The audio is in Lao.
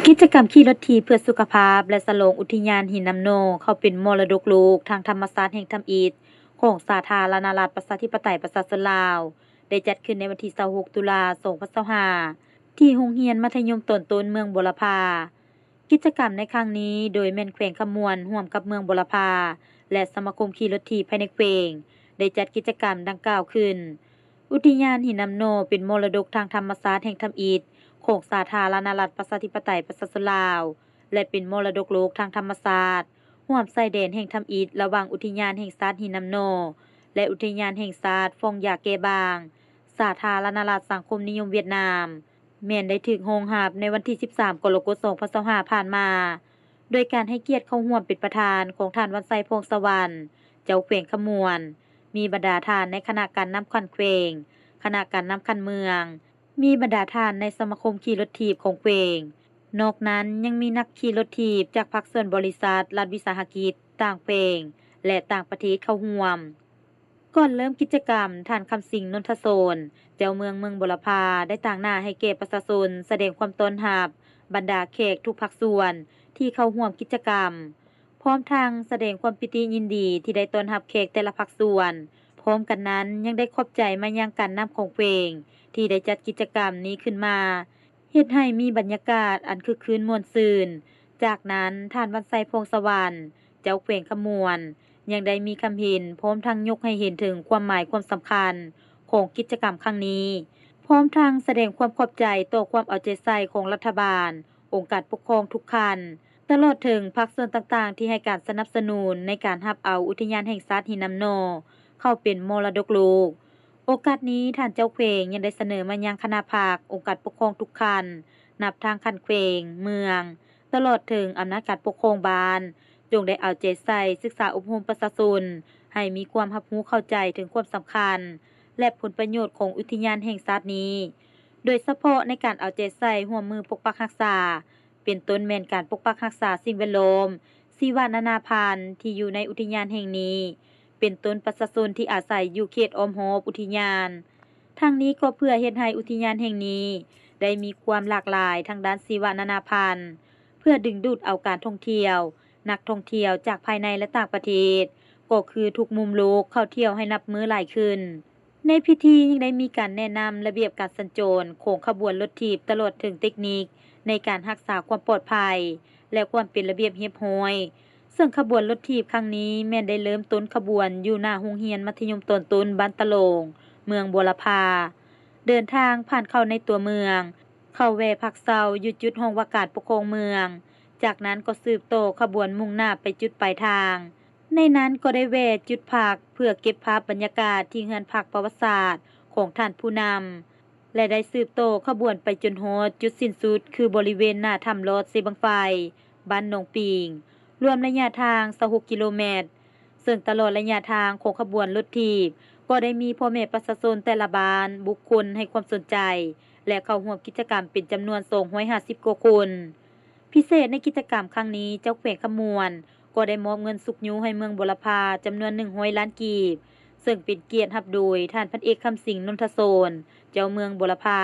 ກິດຈະກຳຂີ່ລົດຖີບເພື່ອສຸຂະພາບ ແລະ ສະຫຼອງອຸທິຍານຫີນນ້ຳໜໍ່ ເຂົ້າເປັນມໍລະດົກໂລກທາງທຳມະຊາດແຫ່ງທຳອິດ ຂອງສາທາລະນະລັດ ປະຊາທິປະໄຕ ປະຊາຊົນລາວ ໄດ້ຈັດຂຶ້ນໃນວັນທີຊາວຫົກ ຕຸລາ ສອງພັນຊາວຫ້າ ທີ່ໂຮງຮຽນມັດທະຍົມຕອນຕົ້ນເມືອງບົວລະພາ. ກິດຈະກຳໃນຄັ້ງນີ້ ໂດຍແມ່ນແຂວງຄຳມ່ວນຮ່ວມກັບເມືອງບົວລະພາ ແລະ ສະມາຄົມຂີ່ລົດຖີບພາຍໃນແຂວງ ໄດ້ຈັດກິດຈະກຳດັ່ງກ່າວຂຶ້ນ. ອຸທິຍານຫີນນ້ຳໜໍ່ ເປັນມໍລະດົກທາງທຳມະຊາດແຫ່ງທຳອິດ ຂອງສາທາລະນະລັດ ປະຊາທິປະໄຕ ປະຊາຊົນລາວ ແລະ ເປັນມໍລະດົກໂລກທາງທຳມະຊາດ ຮ່ວມຊາຍແດນແຫ່ງທຳອິດ ລະຫວ່າງອຸທິຍານແຫ່ງຊາດຫີນນ້ຳໜໍ່ ແລະ ອຸທິຍານແຫ່ງຊາດຟອງຢາແກ່ບາງ ສາທາລະນະລັດສັງຄົມນິຍົມຫວຽດນາມ ແມ່ນໄດ້ຖືກຮອງຮັບໃນວັນທີສິບສາມ ກໍລະກົດ ສອງພັນຊາວຫ້າ ຜ່ານມາ ໂດຍການໃຫ້ກຽດເຂົ້າຮ່ວມເປັນປະທານຂອງທ່ານ ວັນໄຊ ພອງສະຫວັນ ເຈົ້າແຂວງຄຳມ່ວນ, ມີບັນດາທ່ານໃນຄະນະການນຳຂັ້ນແຂວງ, ຄະນະການນຳຂັ້ນເມືອງ, ມີບັນດາທ່ານໃນສະມາຄົມຂີ່ລົດຖີບຂອງແຂວງ. ນອກນັ້ນຍັງມີນັກຂີ່ລົດຖີບຈາກພາກສ່ວນບໍລິສັດ, ລັດວິສາຫະກິດ, ຕ່າງແຂວງ ແລະ ຕ່າງປະເທດເຂົ້າຮ່ວມ. ກ່ອນເລີ່ມກິດຈະກຳ, ທ່ານ ຄຳສິງ ນົນທະໂສນ ເຈົ້າເມືອງເມືອງບົວລະພາ ໄດ້ຕາງໜ້າໃຫ້ແກ່ປະຊາຊົນ ສະແດງຄວາມຕ້ອນຮັບບັນດາແຂກທຸກພາກສ່ວນທີ່ເຂົ້າຮ່ວມກິດຈະກຳ, ພ້ອມທັງສະແດງຄວາມປີຕິຍິນດີທີ່ໄດ້ຕ້ອນຮັບແຂກແຕ່ລະພາກສ່ວນ. ພ້ອມກັນນັ້ນຍັງໄດ້ຂອບໃຈມາຍັງການນຳຂອງແຂວງທີ່ໄດ້ຈັດກິດຈະກຳນີ້ຂຶ້ນມາ, ເຮັດໃຫ້ມີບັນຍາກາດອັນຄຶກຄື້ນມ່ວນຊື່ນ. ຈາກນັ້ນ, ທ່ານ ວັນໄຊ ພອງສະຫວັນ ເຈົ້າແຂວງຄຳມ່ວນ ຍັງໄດ້ມີຄຳເຫັນ ພ້ອມທັງຍົກໃຫ້ເຫັນເຖິງຄວາມໝາຍຄວາມສຳຄັນຂອງກິດຈະກຳຄັ້ງນີ້, ພ້ອມທັງສະແດງຄວາມຂອບໃຈຕໍ່ຄວາມເອົາໃຈໃສ່ຂອງລັດຖະບານ, ອົງການປົກຄອງທຸກຂັ້ນ, ຕະຫຼອດເຖິງພາກສ່ວນຕ່າງໆທີ່ໃຫ້ການສະໜັບສະໜູນໃນການຮັບເອົາອຸທິຍານແຫ່ງຊາດຫີນນ້ຳໜໍ່ເຂົ້າເປັນມໍລະດົກໂລກ. ໂອກາດນີ້, ທ່ານເຈົ້າແຂວງຍັງໄດ້ສະເໜີມາຍັງຄະນະພັກ, ອົງການປົກຄອງທຸກຂັ້ນ, ນັບທັງຂັ້ນແຂວງ, ເມືອງ, ຕະຫຼອດເຖິງອຳນາດການປົກຄອງບ້ານ, ຈົ່ງໄດ້ເອົາໃຈໃສ່ສຶກສາອົບຮົມປະຊາຊົນ ໃຫ້ມີຄວາມຮັບຮູ້ເຂົ້າໃຈເຖິງຄວາມສຳຄັນ ແລະ ຜົນປະໂຫຍດຂອງອຸທິຍານແຫ່ງຊາດນີ້, ໂດຍສະເພາະໃນການເອົາໃຈໃສ່ຮ່ວມມືປົກປັກຮັກສາ, ເປັນຕົ້ນແມ່ນການປົກປັກຮັກສາສິ່ງແວດລ້ອມ, ຊີວະນານາພັນທີ່ຢູ່ໃນອຸທິຍານແຫ່ງນີ້, ເປັນຕົ້ນປະຊາຊົນທີ່ອາໄສຢູ່ເຂດອ້ອມຮອບອຸທິຍານ. ທັງນີ້ກໍເພື່ອເຮັດໃຫ້ອຸທິຍານແຫ່ງນີ້ໄດ້ມີຄວາມຫຼາກຫຼາຍທາງດ້ານຊີວະນານາພັນ, ເພື່ອດຶງດູດເອົາການທ່ອງທ່ຽວ, ນັກທ່ອງທ່ຽວຈາກພາຍໃນ ແລະ ຕ່າງປະເທດ, ກໍຄືທຸກມຸມໂລກເຂົ້າທ່ຽວໃຫ້ນັບມື້ຫຼາຍຂຶ້ນ. ໃນພິທີຍັງໄດ້ມີການແນະນຳລະບຽບການສັນຈອນຂອງຂະບວນລົດຖີບ ຕະຫຼອດເຖິງເຕັກນິກໃນການຮັກສາຄວາມປອດໄພ ແລະ ຄວາມເປັນລະບຽບຮຽບຮ້ອຍ, ເຊິ່ງຂະບວນລົດຖີບຄັ້ງນີ້ແມ່ນໄດ້ເລີ່ມຕົ້ນຂະບວນຢູ່ໜ້າໂຮງຮຽນມັດທະຍົມຕອນຕົ້ນບ້ານຕະຫຼອງ ເມືອງບົວລະພາ, ເດີນທາງຜ່ານເຂົ້າໃນຕົວເມືອງ, ເຂົ້າແວ່ພັກເຊົາຢູ່ຈຸດຫ້ອງວ່າການປົກຄອງເມືອງ, ຈາກນັ້ນກໍສືບຕໍ່ຂະບວນມຸ່ງໜ້າໄປຈຸດປາຍທາງ. ໃນນັ້ນກໍໄດ້ແວ່ຈຸດພັກເພື່ອເກັບພາບບັນຍາກາດທີ່ເຮືອນພັກປະຫວັດສາດຂອງທ່ານຜູ້ນຳ ແລະ ໄດ້ສືບຕໍ່ຂະບວນໄປຈົນຮອດຈຸດສິ້ນສຸດ ຄືບໍລິເວນໜ້າຖ້ຳລອດເຊບັ້ງໄຟ ບ້ານໜອງປີງ, ລວມໄລຍະທາງຊາວຫົກກິໂລແມັດ, ເຊິ່ງຕະຫຼອດໄລຍະທາງຂອງຂະບວນລົດຖີບ ກໍໄດ້ມີພໍ່ແມ່ປະຊາຊົນແຕ່ລະບ້ານ, ບຸກຄົນໃຫ້ຄວາມສົນໃຈ ແລະ ເຂົ້າຮ່ວມກິດຈະກຳເປັນຈຳນວນສອງຮ້ອຍຫ້າສິບກວ່າຄົນ. ພິເສດໃນກິດຈະກຳຄັ້ງນີ້, ເຈົ້າແຂວງຄຳມ່ວນ ກໍໄດ້ມອບເງິນຊຸກຍູ້ໃຫ້ເມືອງບົວລະພາຈຳນວນໜຶ່ງຮ້ອຍລ້ານກີບ, ເຊິ່ງເປັນກຽດຮັບໂດຍທ່ານພັນເອກ ຄຳສິງ ນົນທະໂສນ ເຈົ້າເມືອງບົວລະພາ.